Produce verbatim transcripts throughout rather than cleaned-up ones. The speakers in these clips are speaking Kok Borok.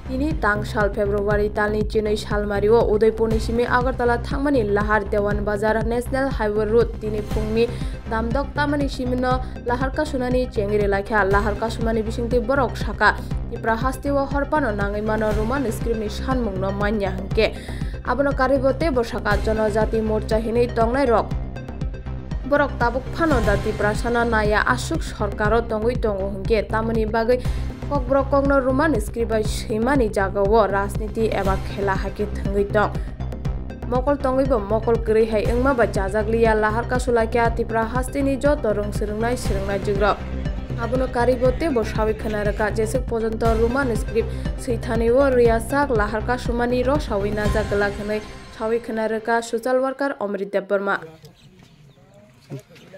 Tini tang sal February talni chinwi salmario Udaipurni simi Agartala thangmani Lahar Dewan Bazar National Highway Road tini phungni damdok tamani simino lahar kasunani chengri laikha. Lahar kasumani bisingtwi borok saka Tipra hasteo horpano nangwi mano Roman scriptni sanmungno manya hwnkhe abono karibo tei bwsaka Jonojati Morcha hinwi tongnairok. Borok tabuk phano da Tiprasano naya aswk sorkaro tongwi tongo hwnkhe tamoni bagwi kokborok kokno Roman script bai swimani jagao rajniti eba khela hai khe thwngwi tong. Mokol tongwibo mokol kwrwi hai wngma bai chajakliya lahar kasulaikha Tipra hasteni joto rwng swrwngnai swrwngnaijwkrok. Abono karibo teibo sawi khwna rwkha jeswk pojonto Roman script swithanio rwyasak lahar kasumani rosawi najak glak hwnwi sawi khwna rwkha social worker Omrit Debbarma.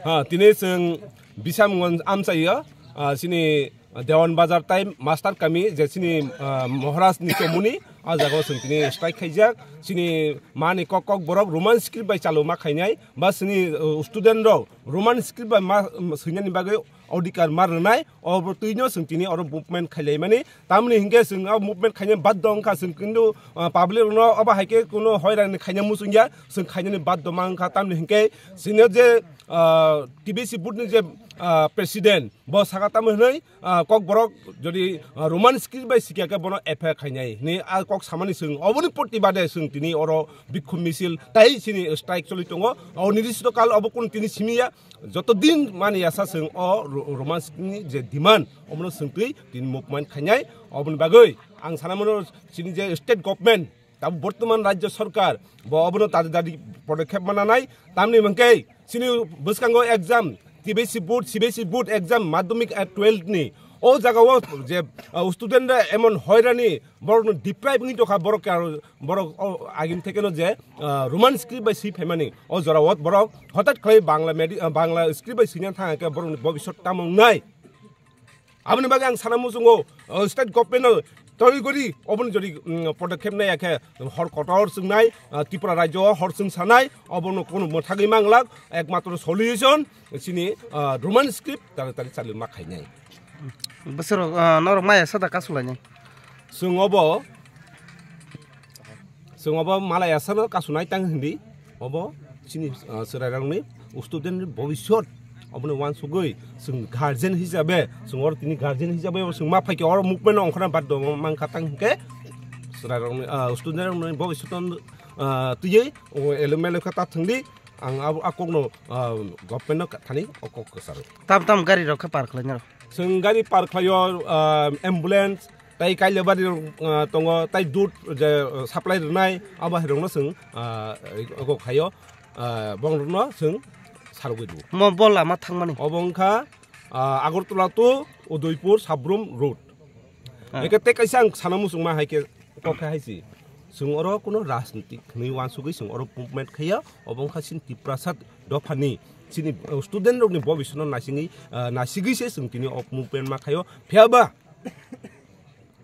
Ha, tini chwng bisamung amchaio, ah, chini Dewan Bazar tai Master Kami je chini, ah, Maharaj ni chomuni, ah, jagao chwng tini strike khaijak. Chini mani kok kok borok Roman script bai chaluma khainai, ba chini, uh, student rok Roman script bai ma, um, swinani bagwi odhikar ma rwnai, obo twino chwng tini oro movement khailaimani. Tamni hinkhe chwng o movement khaina baddo wngkha chwng, kintu, ah, public rokno obo hai khe kuno hoirani khaina muchungya, chwng khainani baddo ma wngkha. Tamni hinkhe chwngno je, ah, T B C board ni je, ah, president bo saka tamo hinwi, ah, kokborok jodi, ah, Roman script bai sikya khe bono F I R khainai hinwi a kok samani chwng oboni protibade chwng tini oro bikhum misil tai chini strike choli tongo. O nirdisto kal obo kun tini simiya. Joto din mani yasa chwng o Ro-, Roman script ni je demand, omono chwng twi tini movement khainai. Oboni bagwi ang sana mano chini je state government, tabo bortoman rajya sarkar, bo obono tari tari podokkhep mananai. Tamni hwnkhe chini bwskango exam, T B C board, C B S E board exam, madhyamik ar twelve ni. O jagao je, uh, student ra emon hoirani, borokno deprive wngwi tongkha, borok khe aro, borok o agini thekeno je, ah, Roman script bai swi phaimani, o jorao borok hotat khlai Bangla medi-, ah, Bangla script bai swina thang khe borokni bobisot tamo wngnai. Aboni bagwi ang sana muchungo, ah, state government no tori gori oboni jodi, mm, podokkhep nai khe hor kotor chwngnai, ah, Tripura rajyo hor chwng sanai, obono kono mwthagwi manglak, ekmatro solution chini, ah, Roman script tari tari chali ma khainai. Bwswrok, ah, norok maya sada kasulainai. Chwng obo, chwng obo malaya sano kasunai tang hindi. Obo chini, ah, chwrairokni student ni bobisot. Oboni wansugwi chwng guardian hisabe, chwng oro tini guardian hisabe chwng ma phaikhe oro movement ongkhorna baddo mankha tang hinkhe chwrairokni, ah, student rokni bobisot, ah, twiwi o elomelo khe ta thwngdi. Ang abo a kokno, ah, government no thani o kok kwcharo. Tam tam gari rok khe par khlainai rok. Chwng gari par khlaio, ah, ambulance, tai kailabari rok, ah, tongo, tai dud je, ah, supply rwnai, abo hai rokno chwng, ah, ego khaio, ah, bong rokno chwng sarugwi rwo. Mo bol lama thangmani. Obo wngkha, ah, Agartala to Udaipur Sabrum Road. Ah. Eke te kaisa ang sana muchungma hai khe kok khe hai si. Chwng oro kuno rajnitik hwnwi wansugwi chwng oro movement khaiya, obo wngkha chini Tiprasa dophani chini, uh, student rokni bobiswkno naisingwi, uh, naisigwi se chwng tini o movement ma khaio. Phiya ba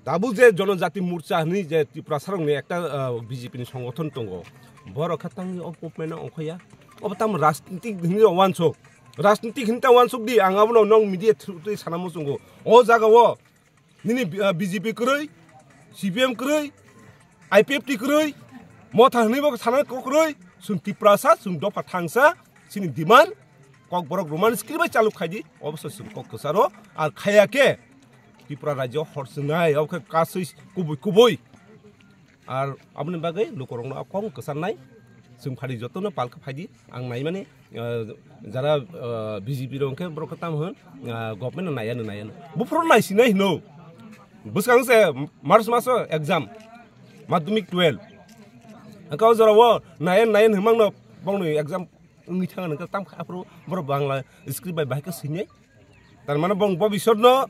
tabuk je Jonojati Morcha hwnwi je Tiprasa rokni ekta, uh, B J P ni songothon tongo, borok khe tangwi o movement no ongkhaiya. Obo tamo rajnitik hwnwi rok wansuk, rajnitik hwnwi ta wansuk di, ang abono nong media through twi sana muchungo. O jaga o nini, ah, B J P kwrwi, C P M kwrwi, I P F T kwrwi, motha hwnwi bo sana kok kwrwi, chwng Tiprasa, chwng dopha thangsa, chini demand, kokborok Roman script bai chaluk khaidi, oboso chwng kok kwcharo, ar khaya khe Tripura rajyo hor chwngnai, obo khe kasui kubui kubui. Ar aboni bagwi lukurokno a kok kwcharnai, chwng phadi jotono palkha phaidi, ang naimani, ah, jara, ah, B J P rok hwnkhe borok khe tamo hwn, ah, government no naiya no, naiya no. Buphuru naisinai hino. Bwskang se March maso exam, madhyamik twelve. Hwnkhe o jorao naiya, naiya hwnmangno bongni exam wngwi thangna hwnkhe tam kha aphuru borok Bangla script bai bahai khe swinai. Tar mane bong bobisotno,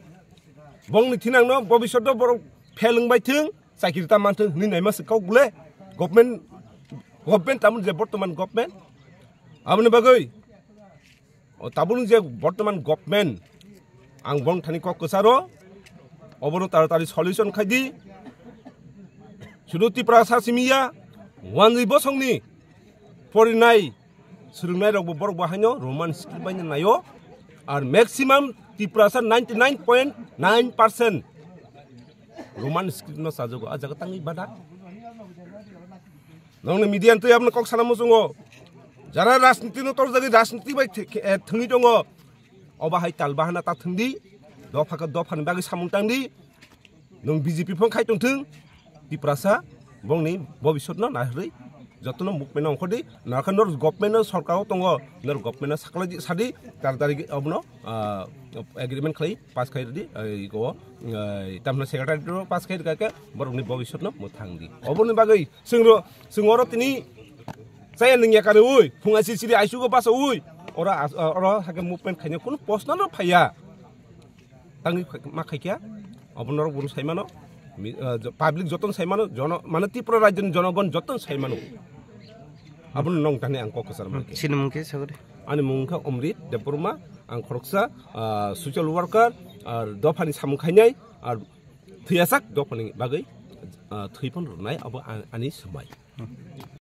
bongni thinangno bobisotno borok fail wngbai thung, chakiri ta manthung hwnwi naima se kok bole. Government, government tamoni je bortoman government, aboni bagwi o tabukni je bortoman government, ang bong thani kok kwcharo, obono taratari solution khaidi. Sudu Tiprasa simiya, wanjwi bosongni porinai swrwngnairokbo borokbo haino Roman script baino naio. Ar maximum Tiprasa ninety nine point nine percent Roman script no chajago, a jaga tangwi bada. Nongni media twi abno kok sana muchungo. Jara rajniti no torjagwi rajniti bai th-, eh, thwngwi tongo. Oba hai tal bahana ta thwngdi. Dopha khe dophani bagwi samung tangdi. Nung B J P phone khai tongthung. Tiprasa bongni bobiswt no naharwi jotono movement no ongkhordi. Narkha nor government no sorkar o tongo. Nor government no saklai di sadi. Tar tarik obono, ah, agreement khlai pass khai di. Ai go, ai tamna secretary ro pass khai di kake borokni bobiswt no mwthangdi. Oboni bagwi Chwngro, chwng oro tini chaya nungya kani ui, phunga sisiri aisugo basa ui, oro as-, oro hake movement khaina kunu post no phaiya. Tangwi khai-, ma khaikya, obo norok bunu saimano, mi-, ah, jo-, public joton saimano, jono, mane Tripura rajyoni jonogon joton saimano. Abono nong tani ang kok kwchar mankhe. Chini mung khe sagori? Ani mung khe Omrit Debbarma, ang khoroksa, ah, social worker, ar dophani samung khainai, ar thwiyasak dophani bagwi, ah, thwi phano rwnai abo a-, ani swmai.